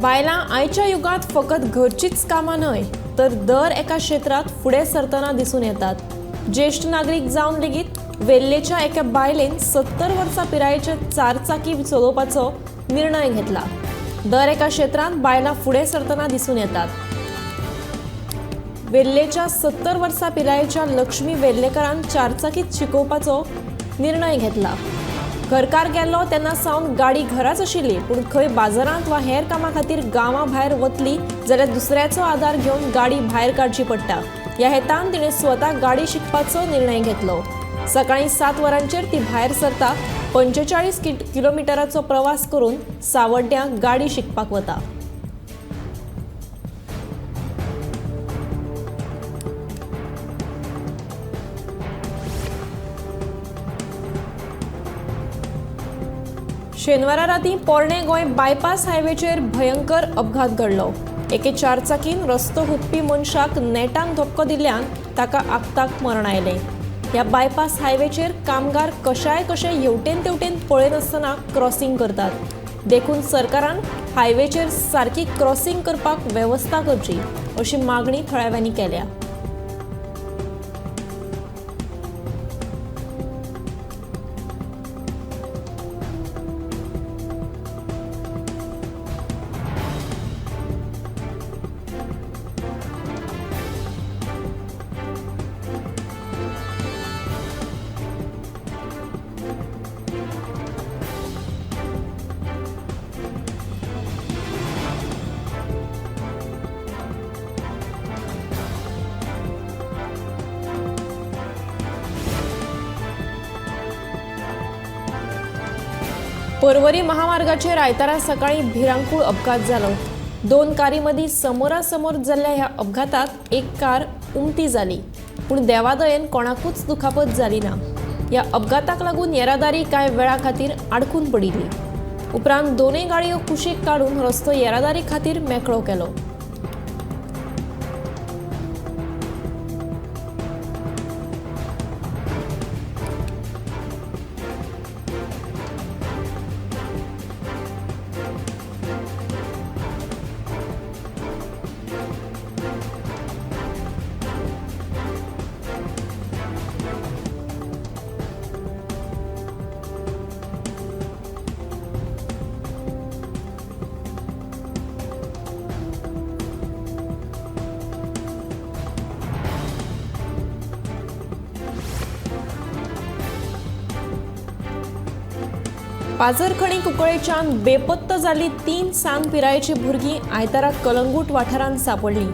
बायलां आयच्या युगांत फकत घरचीच कामां न्हय तर दर एका क्षेत्रांत फुडें सरतना दिसून येतात. ज्येश्ठ नागरीक जावन लेगीत वेल्लेच्या एका बायलेन 70 वर्सां पिरायेचे चारचाकी चलोवपाचो निर्णय घेतला. दर एका क्षेत्रांत बायलां फुडें सरतना दिसून येतात. वेल्लेच्या 70 वर्सां पिरायेच्या लक्ष्मी वेल्लेकरान चारचाकीत शिकोवपाचो निर्णय घेतला. घरकार गेल्लो तेन्ना सावन गाडी घराच आशिल्ली, पूण खंय बाजारांत वा हेर कामा खातीर गांवा भायर वतली जाल्यार दुसऱ्याचो आदार घेवन गाडी भायर काडची पडटा. ह्या हेतान तिणें स्वता गाडी शिकपाचो निर्णय घेतलो. सकाळी 7 वरांचेर ती भायर सरता. 45 किलोमिटराचो प्रवास करून सावड्ड्यां गाडी शिकपाक वता. शेनवारा राती पोरणे गोंय बायपास हायवेचेर भयंकर अपघात घडलो. एके चारचाकीन रस्तो हुपपी मनशाक नेटान धपको दिल्ल्यान ताका आक्ताक मरण आयलें. ह्या बायपास हायवेचेर कामगार कशाय कशे हेवटेन तेवटेन पळयनासतना क्रॉसिंग करतात. देखून सरकारान हायवेचेर सारकी क्रॉसिंग करपाक वेवस्था करची अशी मागणी थळाव्यांनी केल्या. पर्वरी महामार्गाचेर आयतारा सकाळी भिरांकूळ अपघात जालो. 2 कारी मदीं समोरासमोर जाल्ल्या ह्या अपघातात एक कार उमती जाली, पूण देवादयेन कोणाकूच दुखापत जाली ना. ह्या अपघाताक लागून येरादारी कांय वेळा खातीर आडखून पडिल्ली. उपरांत दोनूय गाडयो कुशीक काडून रस्तो येरादारी खातीर मेकळो केलो. पाजरखणी कुंकळेच्यान बेपत्त जाल्ली 3 सान पिरायेची भुरगीं आयतारा कलंगूट वाठारांत सांपडली.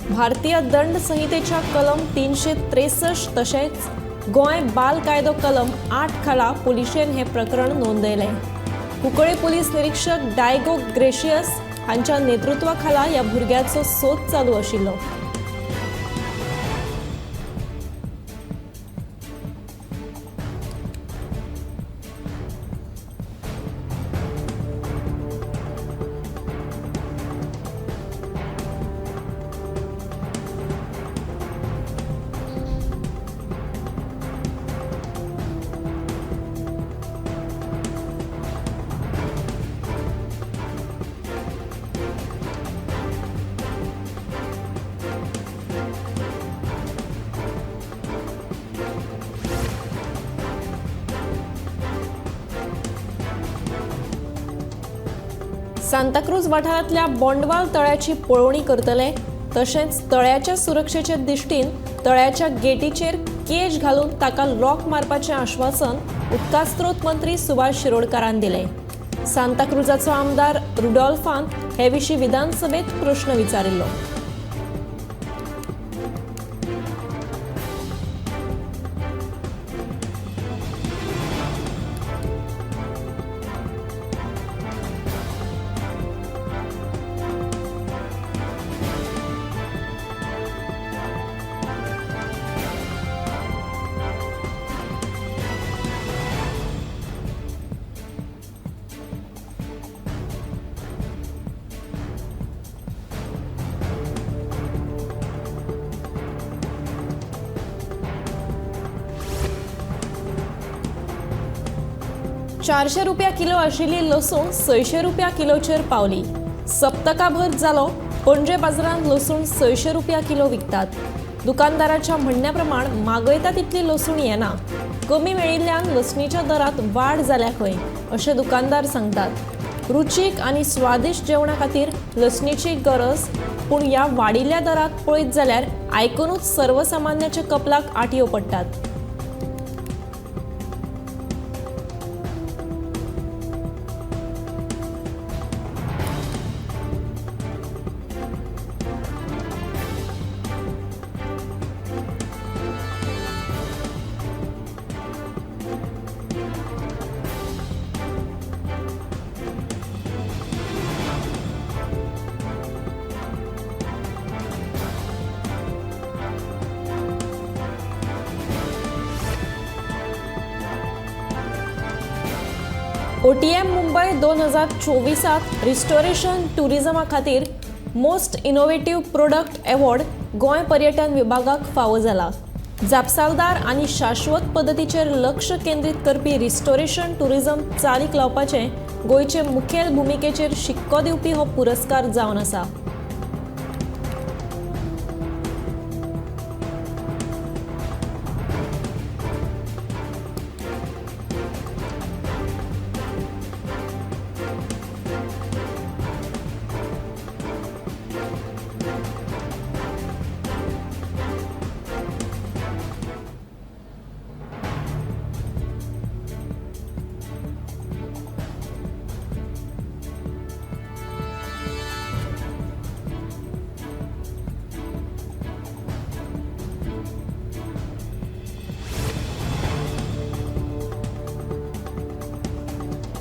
भारतीय दंड संहितेच्या कलम 363 तशेंच गोंय बाल कायदो कलम 8 खाला पुलिशेन हें प्रकरण नोंदयलें. कुंकळे पुलीस निरीक्षक डायगो ग्रेशियस हांच्या नेतृत्वा खाला ह्या भुरग्याचो सोद चालू आशिल्लो. सांताक्रूज वाठारांतल्या बोंडवाल तळ्याची पळोवणी करतले, तशेंच तळ्याच्या सुरक्षेचे दृश्टीन तळ्याच्या गेटीचेर केज घालून ताका लॉक मारपाचें आश्वासन उदकास्रोत मंत्री सुभाष शिरोडकारान दिलें. सांताक्रूजाचो आमदार रुडॉल्फान हे विशीं विधानसभेत प्रश्न विचारिल्लो. ₹400 किलो आशिल्ली लसूण ₹600 किलोचेर पावली. सप्तकाभर जालो पणजे बाजारांत लसूण 600 रुपया किलो विकतात. दुकानदाराच्या म्हणण्या प्रमाण मागयता तितली लसूण येना. कमी मेळिल्ल्यान लसणीच्या दरात वाड जाल्या खंय अशें दुकानदार सांगतात. रुचीक आनी स्वादिश्ट जेवणा खातीर लसणीची गरज, पूण ह्या वाडिल्ल्या दरात पळयत जाल्यार आयकुनूच सर्वसामान्याच्या कपलाक आटयो पडटात. OTM Mumbai 2024 restoration टुरिझमा खातीर most innovative product award Goa पर्यटन विभागाक फावो जाला. जापसालदार आनी शाश्वत पद्दतीचेर लक्ष केंद्रीत करपी रिस्टोरेशन टुरिझम चालीक लावपाचे गोंयचे मुखेल भुमिकेचेर शिक्को दिवपी हो पुरस्कार जावन आसा.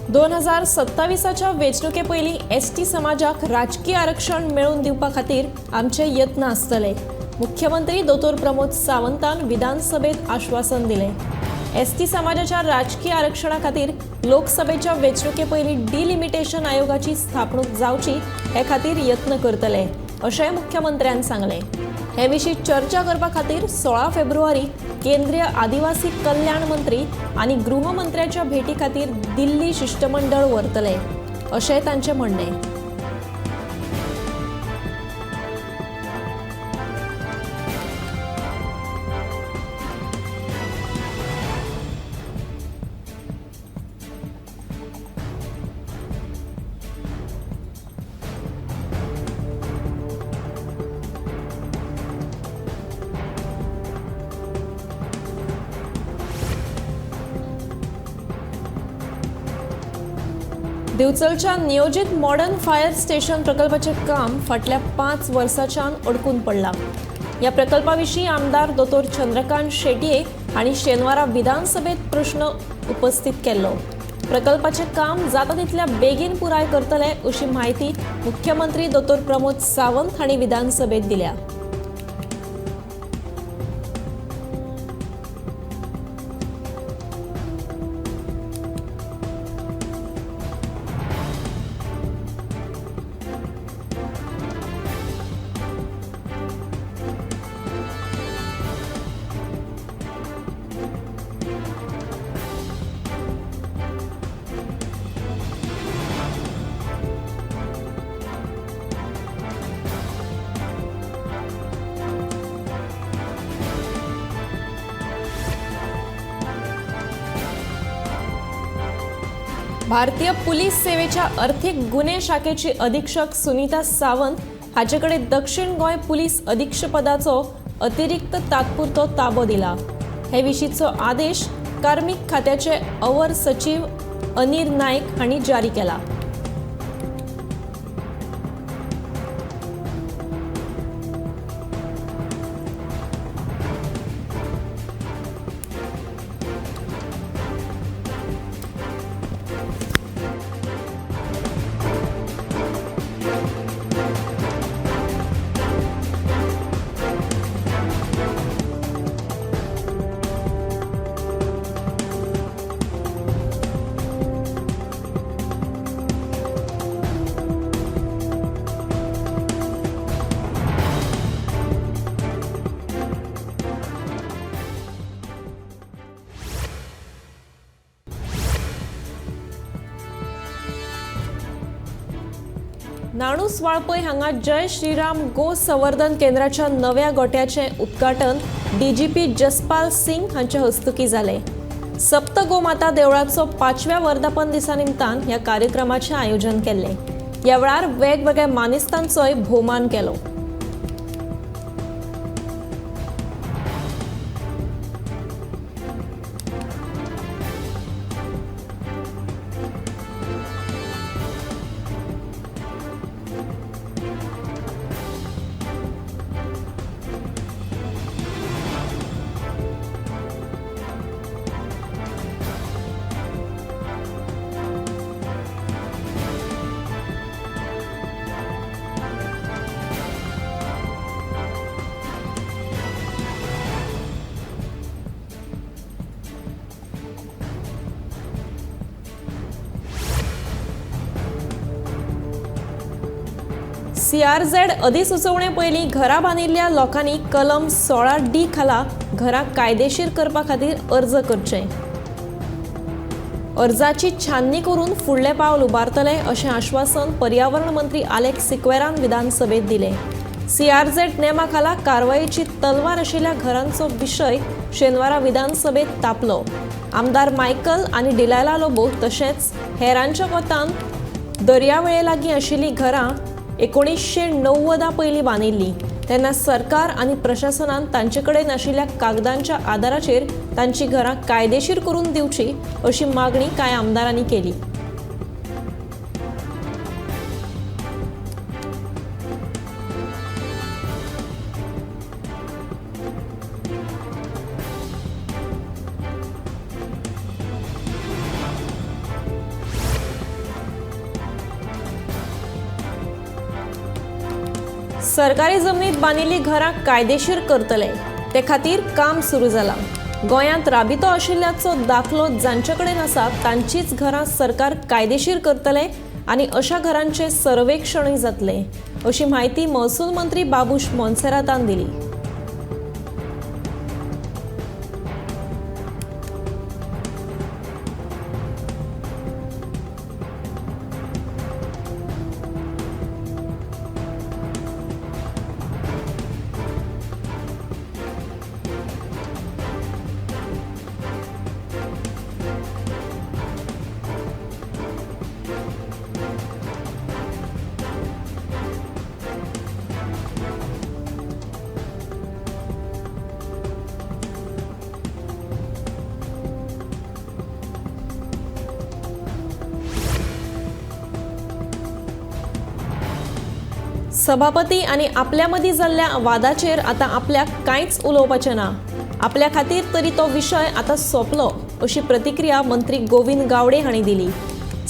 दोन 2027 वेंचणुके पयलीं एसटी समाजाक राजकीय आरक्षण मेळोवन दिवपा खातीर आमचे यत्न आसतले, मुख्यमंत्री दोतोर प्रमोद सावंतान विधानसभेत आश्वासन दिलें. एसटी समाजाच्या राजकीय आरक्षणा खातीर लोकसभेच्या वेंचणुके पयलीं डिलिमिटेशन आयोगाची स्थापणूक जावची हे खातीर यत्न करतले अशेंय मुख्यमंत्र्यान सांगलें. हे विशीं चर्चा करपा खातीर 16 फेब्रुवारी केंद्रीय आदिवासी कल्याण मंत्री आनी गृहमंत्र्याच्या भेटी खातीर दिल्ली शिष्टमंडळ व्हरतले अशें तांचें म्हणणें. दिवचलच्या नियोजित मॉडर्न फायर स्टेशन प्रकल्पाचें काम फाटल्या 5 वर्सांच्यान अडकून पडलां. ह्या प्रकल्पा विशीं आमदार दोतोर चंद्रकांत शेटये हांणी शेनवारा विधानसभेत प्रश्न उपस्थित केल्लो. प्रकल्पाचें काम जाता तितल्या बेगीन पुराय करतले अशी म्हायती मुख्यमंत्री दोतोर प्रमोद सावंत हांणी विधानसभेत दिल्या. भारतीय पुलीस सेवेच्या अर्थीक गुन्हे शाखेची अधीक्षक सुनीता सावंत हाचेकडे दक्षिण गोंय पुलीस अधीक्षपदाचो अतिरिक्त तात्पुरतो ताबो दिला. हे विशींचो आदेश कार्मिक खात्याचे अवर सचिव अनिर नायक हांणी जारी केला. नाणूस वाळपय हांगा जय श्रीराम गो संवर्धन केंद्राच्या नव्या गोट्याचें उद्घाटन डीजीपी जसपाल सिंग हांचे हस्तुकीं जालें. सप्त गोमाता देवळाचो 5व्या वर्धापन दिसा निमतान ह्या कार्यक्रमाचें आयोजन केल्लें. ह्या वेळार वेगवेगळ्या मानेस्तांचोय भोवमान केलो. सीआरझेड अधिसुचोवणे पयलीं घरां बांदिल्ल्या लोकांनी कलम 16D खाला घरां कायदेशीर करपा खातीर अर्ज करचे. अर्जाची छाननी करून फुडलें पावल उबारतले अशें आश्वासन पर्यावरण मंत्री आलेक्स सिक्वेरान विधानसभेत दिलें. सीआरझेड नेमा खाला कारवायेची तलवार आशिल्ल्या घरांचो विशय शेनवारा विधानसभेत तापलो. आमदार मायकल आनी डिलायला लोबो तशेंच हेरांच्या मतान दर्यावेळे लागीं आशिल्लीं घरां 1990 पयलीं बांदिल्ली तेन्ना सरकार आनी प्रशासनान तांचे कडेन आशिल्ल्या कागदांच्या आदाराचेर तांची घरां कायदेशीर करून दिवची अशी मागणी कांय आमदारांनी केली. सरकारी जमनीत बांदिल्लीं घरां कायदेशीर करतले ते खातीर काम सुरू जालां. गोंयांत राबितो आशिल्ल्याचो दाखलो जांचे कडेन आसा तांचीच घरां सरकार कायदेशीर करतले आनी अशा घरांचें सर्वेक्षणूय जातलें अशी म्हायती महसूल मंत्री बाबूश मोन्सेरातान दिली. सभापती आनी आपल्या मदीं जाल्ल्या वादाचेर आतां आपल्याक कांयच उलोवपाचें ना, आपल्या खातीर तरी तो विशय आतां सोंपलो अशी प्रतिक्रिया मंत्री गोविंद गावडे हांणी दिली.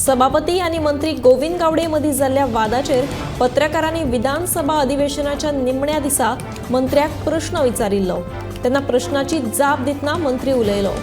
सभापती आनी मंत्री गोविंद गावडे मदीं जाल्ल्या वादाचेर पत्रकारांनी विधानसभा अधिवेशनाच्या निमण्या दिसा मंत्र्याक प्रश्न विचारिल्लो तेन्ना प्रश्नाची जाप दितना मंत्री उलयलो.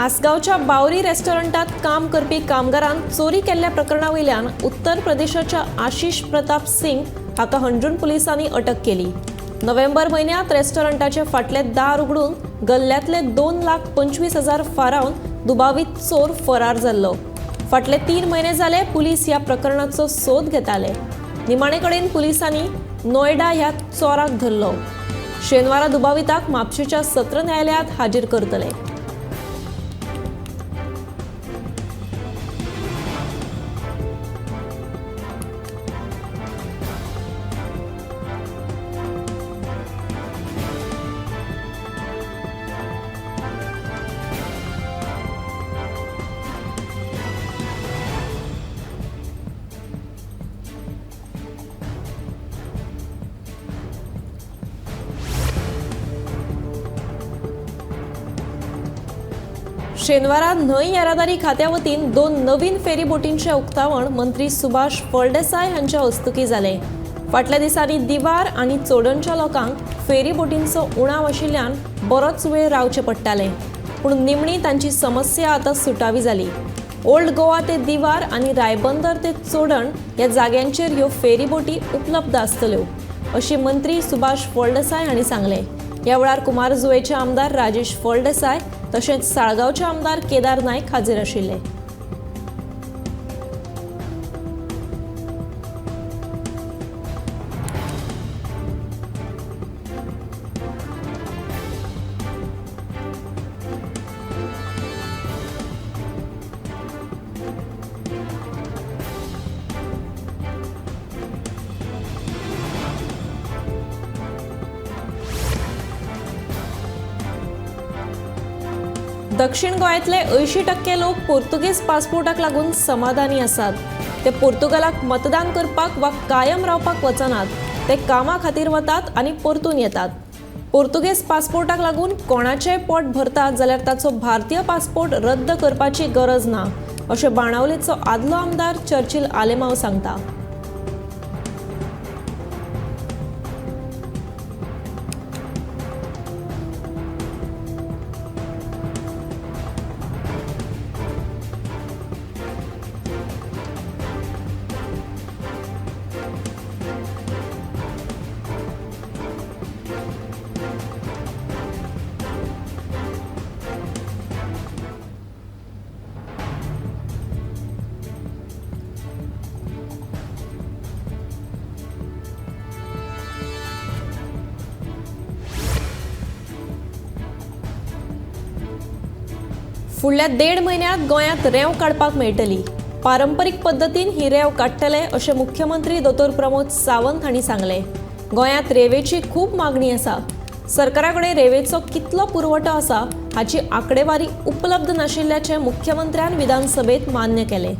आसगांवच्या बावरी रेस्टॉरंटात काम करपी कामगारान चोरी केल्ल्या प्रकरणा वयल्यान उत्तर प्रदेशाच्या आशिष प्रताप सिंग हाका हणजूण पुलिसांनी अटक केली. नोव्हेंबर म्हयन्यांत रेस्टॉरंटाचे फाटले दार उगडून गल्ल्यांतले 2,25,000 फारावन दुबावीत चोर फरार जाल्लो. फाटले 3 म्हयने जाले पुलीस ह्या प्रकरणाचो सोद घेताले. निमाणे कडेन पुलिसांनी नोयडा ह्या चोराक धरलो. शेनवारा दुबाविताक म्हापशेच्या सत्र न्यायालयात हाजीर करतले. शेनवारा न्हंय येरादारी खात्या वतीन 2 नवीन फेरीबोटींचें उक्तावण मंत्री सुभाष फळदेसाय हांच्या हस्तुकीं जालें. फाटल्या दिसांनी दिवार आनी चोडणच्या लोकांक फेरीबोटींचो उणाव आशिल्ल्यान बरोच वेळ रावचें पडटालें, पूण निमणी तांची समस्या आतां सुटावी जाली. ओल्ड गोवा ते दिवार आनी रायबंदर ते चोडण ह्या जाग्यांचेर ह्यो फेरीबोटी उपलब्ध आसतल्यो अशी मंत्री सुभाष फळदेसाय हांणी सांगलें. ह्या वेळार कुमारजुवेचे आमदार राजेश फळदेसाय तशेंच साळगांवचे आमदार केदार नायक हाजीर आशिल्ले. दक्षिण गोंयांतले 80% लोक पोर्तुगीज पासपोर्टाक लागून समाधानी आसात. ते पोर्तुगालाक मतदान करपाक वा कायम रावपाक वचनात, ते कामा खातीर वतात आनी परतून येतात. पोर्तुगीज पासपोर्टाक लागून कोणाचेय पोट भरतात जाल्यार ताचो भारतीय पासपोर्ट रद्द करपाची गरज ना अशें बाणावलेचो आदलो आमदार चर्चिल आलेमाव सांगता. फुडल्या 1.5 म्हयन्यांत गोंयांत रेंव काडपाक मेळटली. पारंपरीक पद्दतीन ही रेंव काडटले अशें मुख्यमंत्री दोतोर प्रमोद सावंत हांणी सांगलें. गोंयांत रेंवेची खूब मागणी आसा. सरकारा कडेन रेंवेचो कितलो पुरवठो आसा हाची आंकडेवारी उपलब्ध नाशिल्ल्याचें मुख्यमंत्र्यान विधानसभेत मान्य केलें.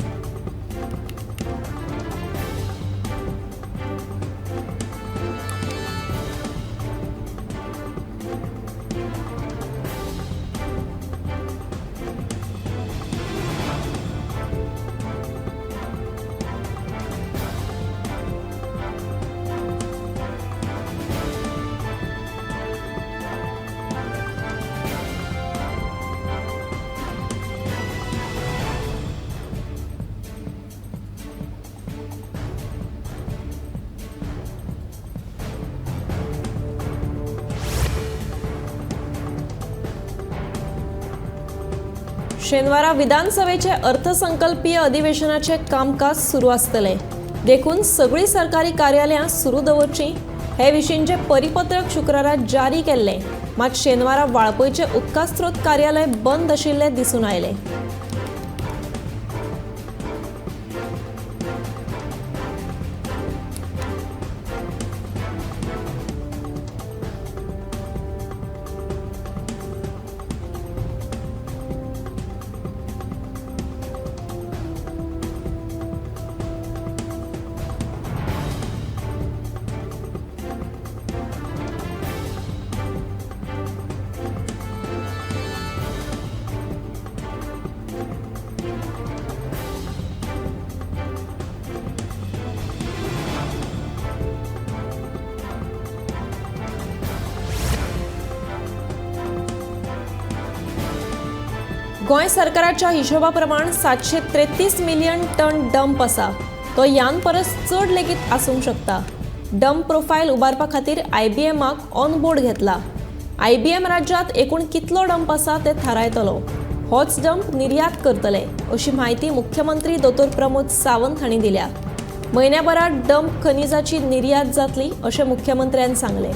शेनवारा विधानसभेचे अर्थसंकल्पीय अधिवेशनाचे कामकाज सुरू आसतलें, देखून सगळीं सरकारी कार्यालयां सुरू दवरचीं हे विशींचें परिपत्रक शुक्रारा जारी केल्लें. मात शेनवारा वाळपयचें उदकास्रोत कार्यालय बंद आशिल्लें दिसून आयलें. गोंय सरकाराच्या हिशोबा प्रमाण 733 मिलियन टन डंप आसा, तो ह्यान परस चड लेगीत आसूंक शकता. डंप प्रोफायल उबारपा खातीर आयबीएमाक ऑन बोर्ड घेतला. आयबीएम राज्यांत एकूण कितलो डंप आसा ते थारायतलो, होच डंप निर्यात करतले अशी म्हायती मुख्यमंत्री दोतोर प्रमोद सावंत हांणी दिल्या. म्हयन्याभरात डंप खनिजाची निर्यात जातली अशें मुख्यमंत्र्यान सांगलें.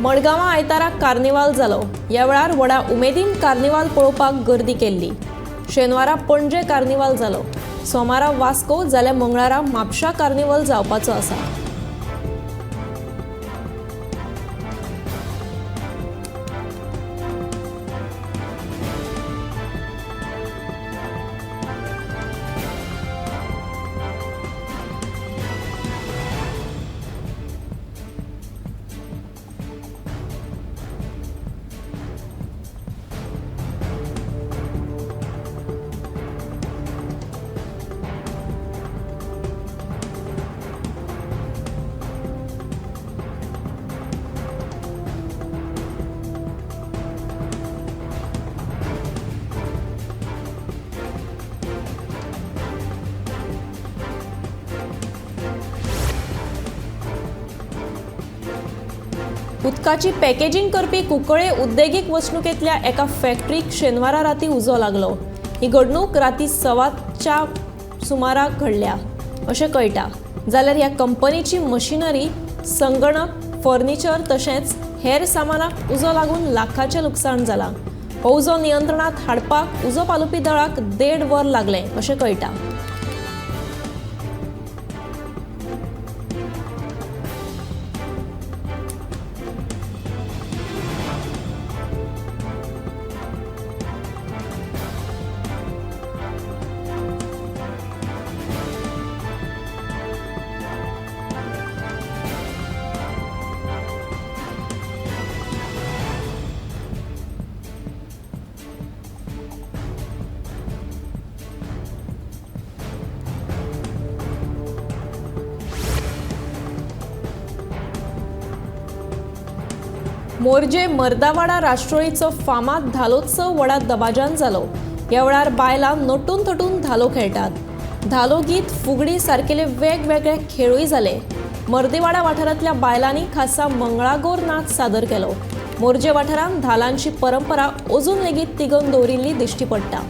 मडगांवां आयतारा कार्निवाल जालो. ह्या वेळार व्हडा उमेदीन कार्निवाल पळोवपाक गर्दी केल्ली. शेनवारा पणजे कार्निवाल जालो. सोमारा वास्को जाल्यार मंगळारा म्हापशा कार्निवाल जावपाचो आसा. उदकाची पॅकेजिंग करपी कुंकळे उद्देगीक वसणुकेंतल्या एका फॅक्टरीक शेनवारा राती उजो लागलो. ही घडणूक राती 4:15 सुमाराक घडल्या अशें कळटा. जाल्यार ह्या कंपनीची मशिनरी, संगणक, फर्निचर तशेंच हेर सामानाक उजो लागून लाखाचें लुकसाण जालां. हो उजो नियंत्रणांत हाडपाक उजो पालोवपी दळाक 1.5 वर लागलें अशें कळटा. मोरजे मर्दावाडा राष्ट्रोळीचो फामाद धालोत्सव व्हडा दबाज्यान जालो. ह्या वेळार बायलां नटून थटून धालो खेळटात. धालो गीत, फुगडी सारकेले वेगवेगळे खेळूय जाले. मर्देवाडा वाठारांतल्या बायलांनी खासा मंगळागौर नाच सादर केलो. मोरजे वाठारांत धालांची परंपरा अजून लेगीत तिगोवन दवरिल्ली दिश्टी पडटा.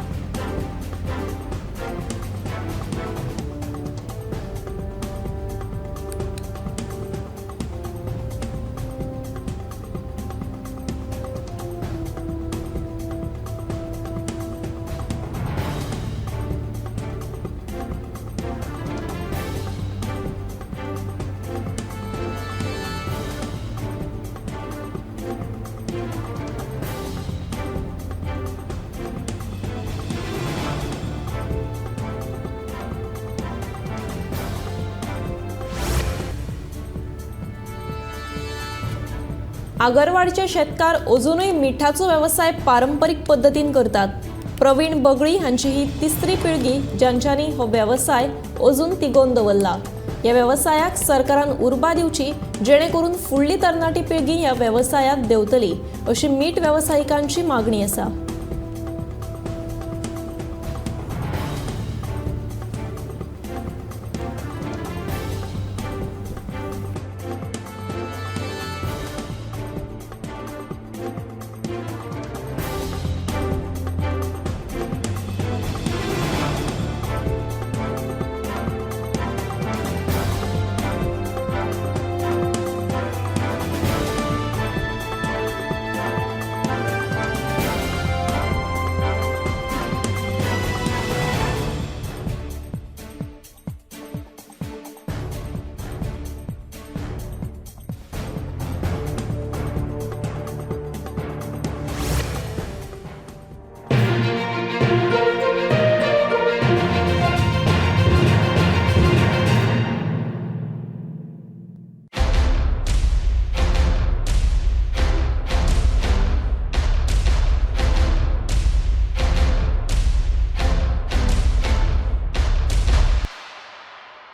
आगरवाडचे शेतकार अजूनय मिठाचो वेवसाय पारंपरीक पद्दतीन करतात. प्रवीण बगळी हांची ही तिसरी पिळगी ज्यांच्यांनी हो वेवसाय अजून तिगोवन दवरला. ह्या वेवसायाक सरकारान उर्बा दिवची जेणे करून फुडली तरणाटी पिळगी ह्या वेवसायात देंवतली अशी मीठ वेवसायिकांची मागणी आसा.